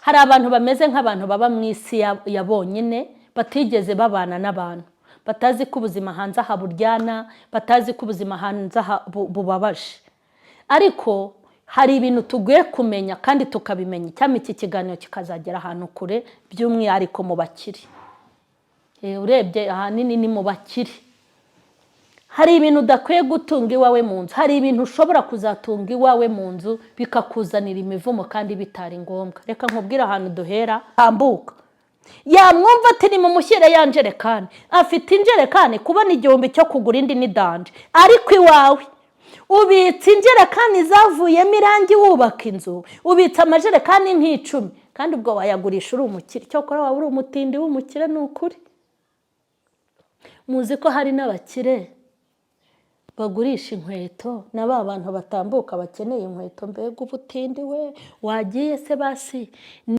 Hari abantu bameze nk'abantu baba mu isi ya bonyine, batigeze babana n'abantu, batazi ko ubuzima hanze aha buryana, batazi ko ubuzima hanze aha bubabaje. Ariko hari ibintu tugiye kumenya kandi tukabimenya, cyangwa iki kiganiro kikazagera ahantu kure, by'umwihariko mu bakire. Urebye ahanini ni mu bakire. Hari ibintu udakwiye gutunga iwawe mu nzu, hari ibintu ushobora kuzatunga iwawe mu nzu bikakuzanira imivumo kandi bitari ngombwa. Reka nkubwire ahantu duhera. Tambuka yamwumva ati: "Nimumushyire ya njerekani." Afite injerekani, kubona 1000 cyo kugura indi ni danger. Ariko iwawe ubitse injerekani zavuyemo irangi wubaka inzu, ubitse amajerekani nk'10, kandi ubwo wayagurisha uri umukire. Cyokora waba uri umutindi w'umukire. Ni ukuri, muzi ko hari n'abakire bagurisha inkweto na ba bantu batambuka bakeneye inkweto. Mbega ubutindi we! Wagiye se basi.